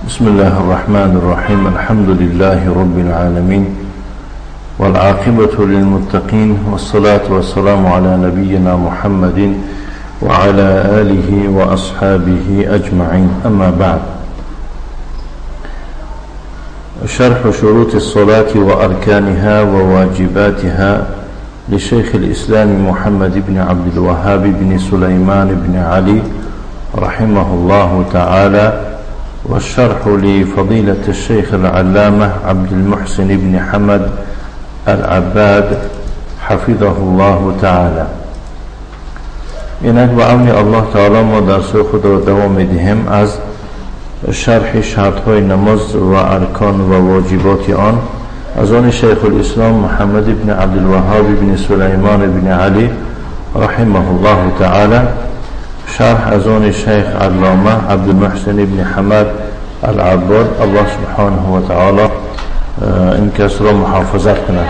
بسم الله الرحمن الرحيم. الحمد لله رب العالمين، والعاقبة للمتقين، والصلاة والسلام على نبينا محمد وعلى آله وأصحابه أجمعين. أما بعد، شرح شروط الصلاة وأركانها وواجباتها لشيخ الإسلام محمد بن عبد الوهاب بن سليمان بن علي رحمه الله تعالى، والشرح لفضيلة الشيخ العلامة عبد المحسن بن حمد العباد حفظه الله تعالى. اینک با عون الله تعالی ما درس خود را دوام می‌دهیم از شرح شرط‌های نماز و ارکان و واجبات آن از آن شیخ الاسلام محمد بن عبدالوهاب بن سلیمان بن علی رحمه الله تعالی، شرح از آن شیخ علامه عبدالمحسن بن حمد العباد. الله سبحانه و تعالی این کس را محافظت کند.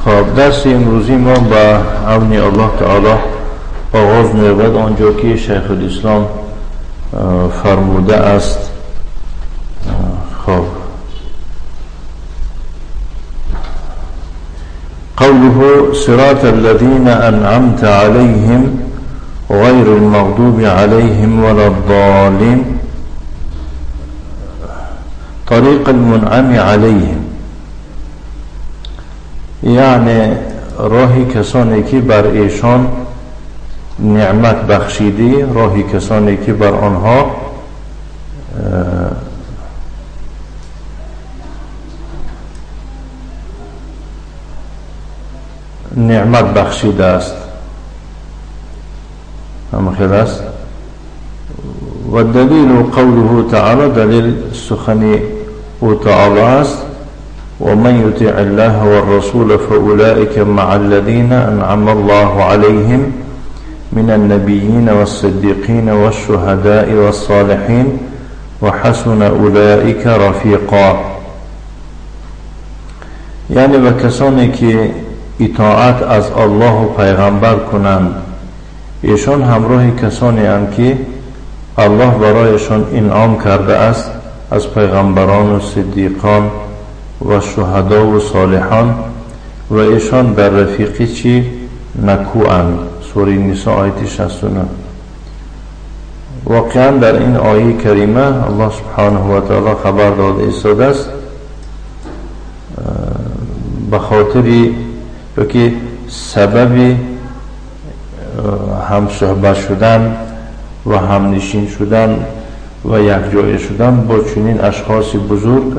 خب، درس امروزی ما با عون الله تعالی آغاز می‌یابد آنجا که شیخ الاسلام فرموده است. خب، قوله صراط الذين أنعمت عليهم غير المغضوب عليهم ولا الضالين، طريق المنعم عليهم، یعنی راهی کسانی که بر ایشان نعمت بخشیدی، راهی کسانی که بر آنها نعمت بخشیده است. هم خیر است. و دلیل قوله تعالی، دلیل سخن او تعالی است: ومن يطع الله والرسول فأولئك مع الذين أنعم الله عليهم من النبيين والصديقين والشهداء والصالحين وحسن أولئك رفيقا. یعنی به کسانی که اطاعت از الله و پیغمبر کنند، ایشان همراه کسانی اند که الله برایشان انعام کرده است از پیغمبران و صدیقان و شهدا و صالحان، و ایشان در رفیقی چی نکو اند. سوره نساء آیت 69. واقعا در این آیه کریمه الله سبحانه و تعالی خبر داده ایستاده است به خاطر که سبب هم صحبت شدن و هم نشین شدن و یک جای شدن با چنین اشخاص بزرگ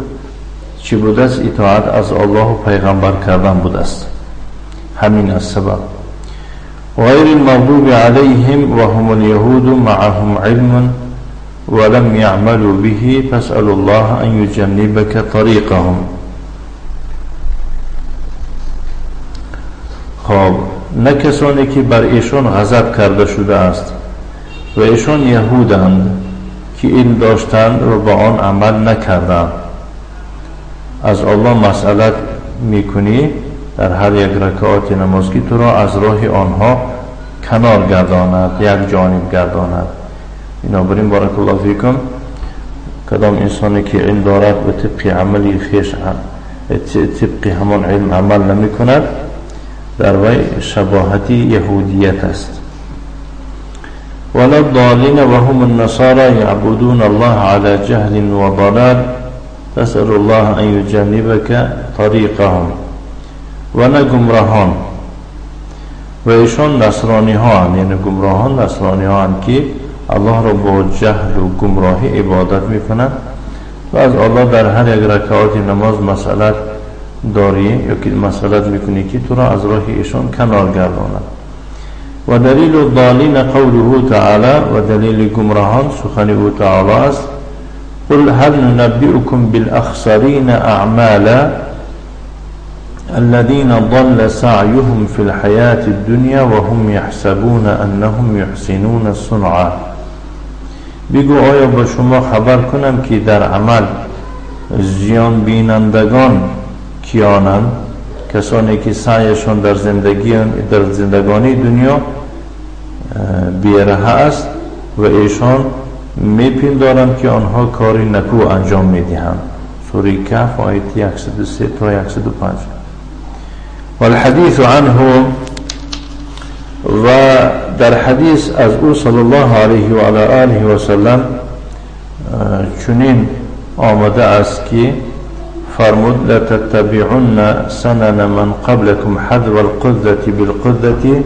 چی بوده است؟ اطاعت از الله و پیغمبر کردن بوده است. همین از سبب. غیر المغضوب علیهم و هم اليهود معهم علم ولم يعملوا به فاسأل الله ان يجنبك طریقهم. خب، نه کسانی که بر ایشان غضب کرده شده است و ایشان یهودند که علم داشتند و با آن عمل نکردند. از الله مسئلت میکنی در هر یک رکعات نماز که تو را از راه آنها کنار گرداند، یک جانب گرداند. بنابراین بارک الله فیکم، کدام انسانی که علم دارد و طبق عملی خویش، طبق همان علم عمل نمی کند، در وی شباهت یهودیت است. ولا الضالین وهم النصارى یعبدون الله على جهل وضلال تسأل الله ان يجنبك طریقهم. و نه گمراهان، و ایشان نصرانی ها هستند، یعنی گمراهان نصرانی ها هستند که الله را با جهل و گمراهی عبادت میکنند و از الله در هر یک رکعات نماز مسئلت داری یا که مسئلت میکنی که تو را از راه ایشان کنار گرداند. و دلیل الضالین قوله تعالی، و دلیل گمراهان سخن او تعالی است: قل هل ننبئكم بالأخسرين أعمالا الذين ضل سعيهم في الحياة الدنيا وهم يحسبون أنهم يحسنون صنعا. بگو آیا با شما خبر کنم که در عمل زیان بینندگان کیانند؟ کسانی که سعیشان در زندگی، در زندگانی دنیا بیرهه است و ایشان میپندارند که آنها کاری نکو انجام میدهند. سوره کهف آیه 103 تا 105. والحدیث عنه، و در حدیث از او صلی الله علیه و علی آله و سلم چنین آمده است که فرمود: لتتبعن سنن من قبلكم حذو القذة بالقذة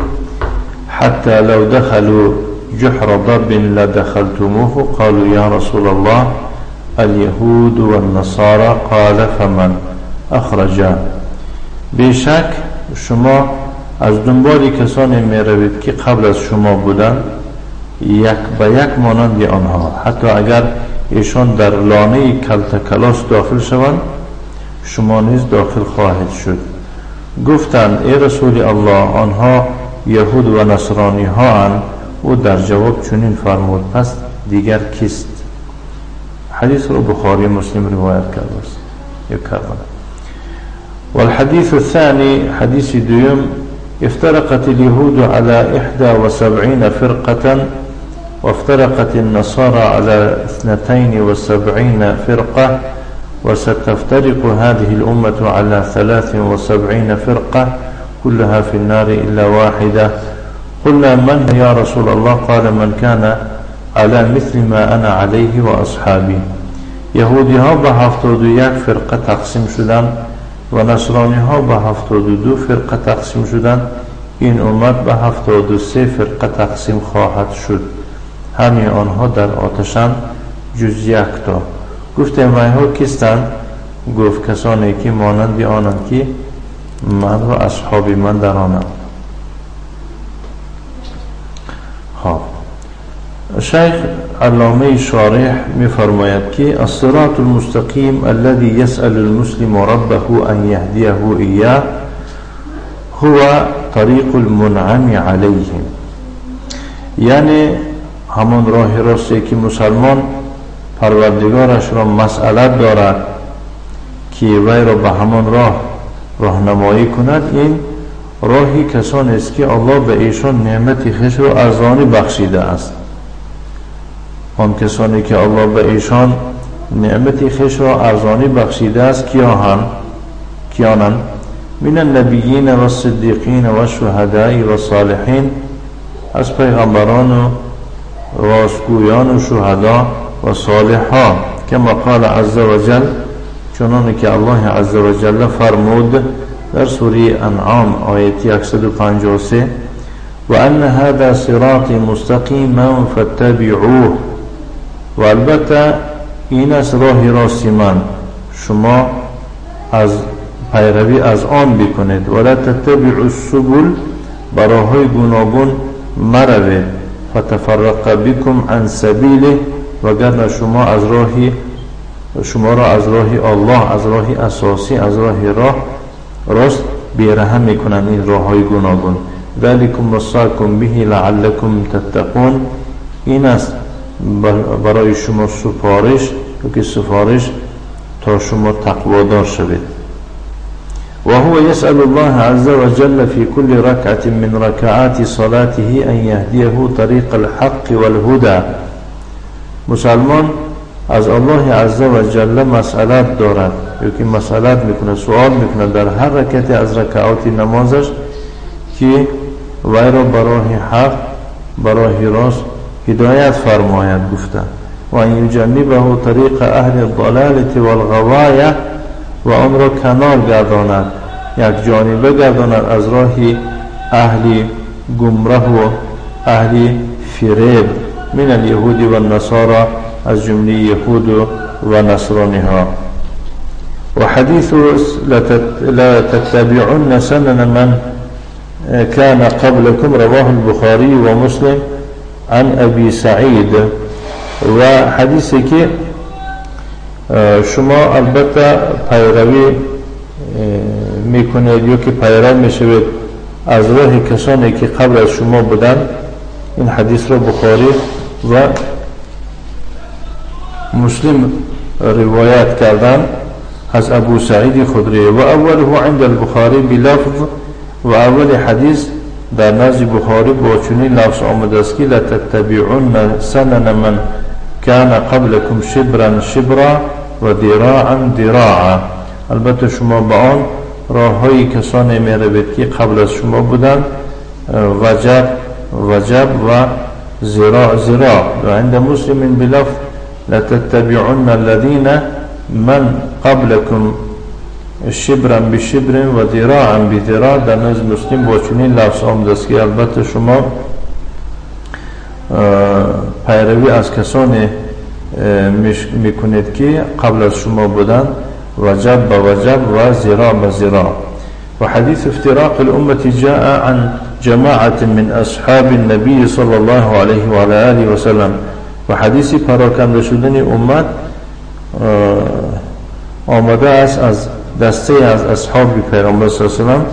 حتى لو دخلوا جحر ضب لدخلتموه. قالوا يا رسول الله اليهود والنصارى. قال فمن؟ اخرج. بیشک شما از دنبال کسانی می روید که قبل از شما بودند، یک به یک مانند آنها، حتی اگر ایشان در لانه کلت کلاس داخل شوند شما نیز داخل خواهید شد. گفتند: ای رسول الله، آنها یهود و نصرانی ها اند. او در جواب چنین فرمود: پس دیگر کیست؟ حدیث رو بخاری مسلم روایت کرده است یا کردن. والحديث الثاني، حديث دوم: افترقت اليهود على 71 فرقة وافترقت النصارى على 72 فرقة وستفترق هذه الأمة على 73 فرقة كلها في النار إلا واحدة. قلنا من يا رسول الله؟ قال من كان على مثل ما أنا عليه وأصحابي. یهودی ها به 71 فرقه تقسیم شدند و نصرانی ها به 72 فرقه تقسیم شدند. این امت به 73 فرقه تقسیم خواهد شد، همه آنها در آتشند جز یک تا. گفتیم ویها کیستند؟ گفت کسانی که مانند آنند که من و اصحاب من در آنند. خب شیخ علامه شارح می‌فرماید که الصراط المستقیم الذي يسأل المسلم ربه أن يهديه إياه هو طریق المنعم علیهم، یعنی همان راه راستی که مسلمان پروردگارش را مسئلت دارد که وی را به همان راه راهنمایی کند، این راهی کسانی است که الله به ایشان نعمت خویش را ارزانی بخشیده است. آن کسانی که الله به ایشان نعمت خویش را ارزانی بخشیده است کیانند؟ من النبیین و الصدیقین و الشهداء و الصالحین، از پیغمبران و راستگویان و شهدا و صالحا، کما قال عز وجل، چنانه که الله عز وجل فرمود در سوره انعام آیه 153: و ان هذا صراطی مستقیما فاتبعوه، و البته این است راه راست من، شما از پیروی از آن بکنید. ولا تتبعوا السبل، براهای گوناگون مروید، فتفرق بكم عن سبیله، وگرنه شما از راهی شما را از راه الله، از راه اساسی، از راه راست بیرحم میکنند این راه های گوناگون. ذلکم وصاکم به لعلکم تتقون، این است برای شما سفارش که سفارش تا شما تقوادار شوید. و هو يسأل الله عز وجل في كل ركعة من ركعات صلاته أن يهديه طريق الحق والهدى. مسلمان از الله عز وجل مسئلت دارد، یا که مسئلت میکنه، سوال میکنه در هر رکعت از رکعات نمازش که وی را براه حق، براه راست هدایت فرماید. گفته و ان یجنبه طریق اهل الضلاله والغوایه، و آن را کنار گرداند، یک جانبه گرداند از راه اهل گمره و اهل فریب، من الیهود و النصارى، از جمله یهود و نصرانی ها. و حدیث لا تتبعن سنن من كان قبلكم رواه البخاری و مسلم عن ابی سعید. و حدیثی که شما البته پیروی میکنید یا که پیرو میشوید از راه کسانی که قبل از شما بودند، این حدیث را بخاری و مسلم روایت کردن از ابو سعید خدری. و اوله عند البخاری بلفظ، و اول حدیث در نزد بخاری با چنین لفظ آمده است که لتتبعن سنن من کان قبلكم شبرا شبرا و ذراعا ذراعا. البته شما به آن راههای کسانی می روید که قبل از شما بودند، وجب وجب و ذراع ذراع. و عند مسلم بلفظ لتتبعن الذين من قبلكم شبرا بشبر و ذراعا بذراع. در نزد مسلم با چنین لفظ آمده است که البته شما پیروی از کسانی میکنید که قبل از شما بودند، وجب به وجب و ذراع به ذراع. و حدیث افتراق الأمة جاء عن جماعة من أصحاب النبي صلى الله عليه وعلى آله وسلم. و حدیث پراکنده شدن امت آمده است از دسته از اصحاب پیغمبر صلی الله علیه و سلم.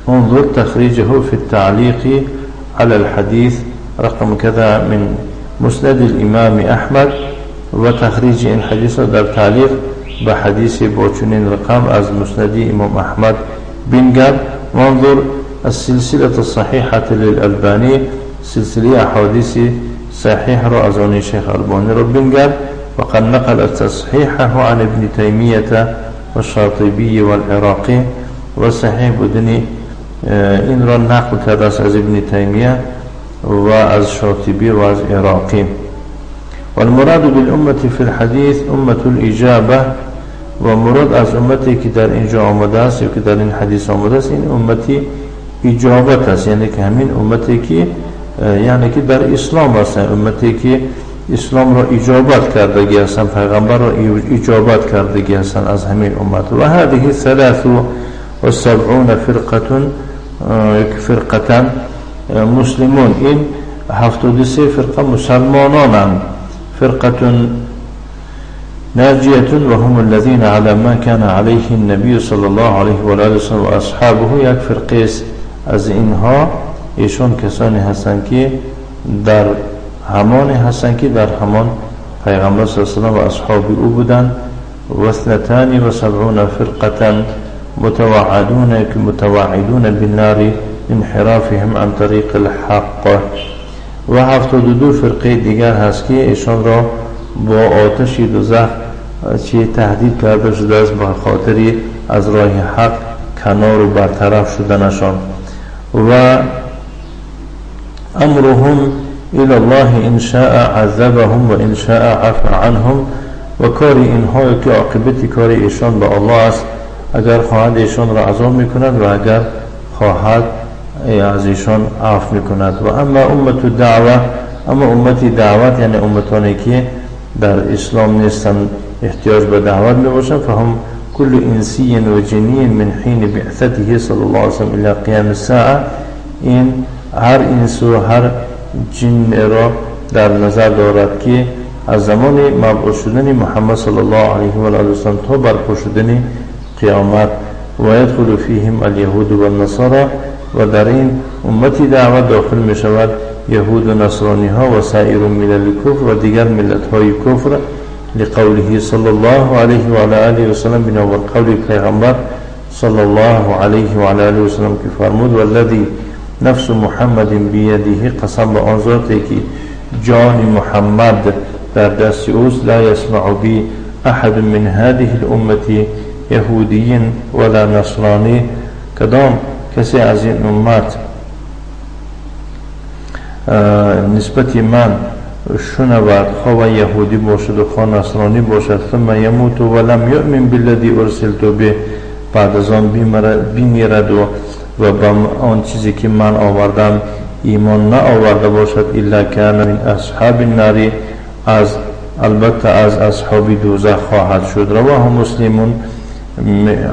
انظر تخریجه في التعلیق على الحديث رقم كذا من مسند الإمام أحمد. و تخریج این حدیث را در تعلیق به حدیث با چنین رقم از مسند امام احمد بنگر. وانظر السلسلة الصحيحة للألباني، سلسلة أحاديث صحيح را از آن شیخ البانی را بنگر. وقد نقل تصحيحه عن ابن تيمية والشاطبي والعراقي. و صحیح بودن این را نقل کرده است از ابن تیمیه و از شاطبی و از عراقی. والمراد بالأمة في الحديث أمة الإجابة. و مراد از امتی که در اینجا آمده است یا که در این حدیث آمده است، این امتی اجابت است، یعنی که همین امتی که یعنی که در اسلام است، امتی که اسلام را اجابت کردگی هستند، پیغمبر را اجابت کردگی هستند از همین امت. و هذه 73 فرقة فرقة مسلمون. این 73 فرقه مسلمانانند. فرقة ناجية وهم الذين على ما كان عليه النبي صلى الله عليه وآله وسلم وأصحابه. یک فرقه از اینها ایشون کسانی هستند که در همان هستند که در همان پیغمبر صلی الله علیه و سلم و اصحاب او بودند. و 72 فرقة متوعدون بالنار انحرافهم عن طریق الحق. و 72 فرقه دیگر هست که ایشان را با آتش دوزخ چه تهدید کرده شده است به خاطر از راه حق کنار و برطرف شدنشان. و امرهم الى الله ان شاء عذبهم و ان شاء عفا عنهم. و کار اینها که عاقبت کار ایشان به الله است، اگر خواهد ایشان را عذاب میکند و اگر خواهد از ایشان عفو میکند. و اما امت الدعوه، اما امت دعوت یعنی امتانی که در اسلام نیستند احتیاج به دعوت میباشند، فهم كل انسی و جنی من حین بعثته صلی الله علیه وسلم الى قیام الساعه. این هر انس و هر جن را در نظر دارد که از زمان مبعوث شدن محمد صلی الله علیه و آله و سلم تا برپا شدن قیامت. و یدخل فیهم الیهود و النصارى. و در این امتی دعوت داخل می شود یهود و نصرانی ها و سایر ملل کفر و دیگر ملت های کفر، لقوله صلی الله علیه و علی آله و سلم، بنابر قول پیغمبر صلی الله علیه و علی آله و سلم که فرمود والذی نفس محمد بیده، قسم به آن ذاتی که جان محمد در دست اوست، لا یسمع بی احد من هذه الامه یهودی ولا نصرانی. کدام کسی از این امت نسبت من شنود، خواه یهودی باشد و خواه نصرانی باشد، ثم یموت ولم یؤمن بالذی ارسلت به، بعد از آن بمیرد و به آن چیزی که من آوردم ایمان نه آورده باشد، الا کان من اصحاب النار، از البته از اصحاب دوزخ خواهد شد. رواه مسلم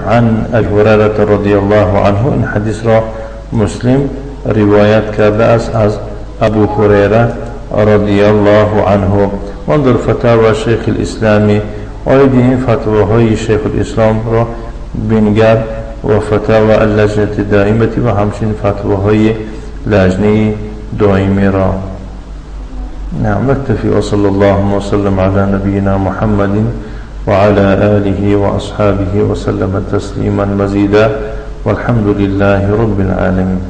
عن ابی هریره رضی الله عنه. این حدیث را مسلم روایت کرده است از ابو هریره رضی الله عنه. وانظر فتاوى شیخ الاسلام، آید این فتواهای شیخ الاسلام را بنگر، و فتاوى اللجنة دائمة و همچنین فتواهای لجنه دائمی را. نعم، نكتفي وصلى الله وسلم على نبينا محمد وعلى آله وأصحابه وسلم تسليما مزيدا، والحمد لله رب العالمين.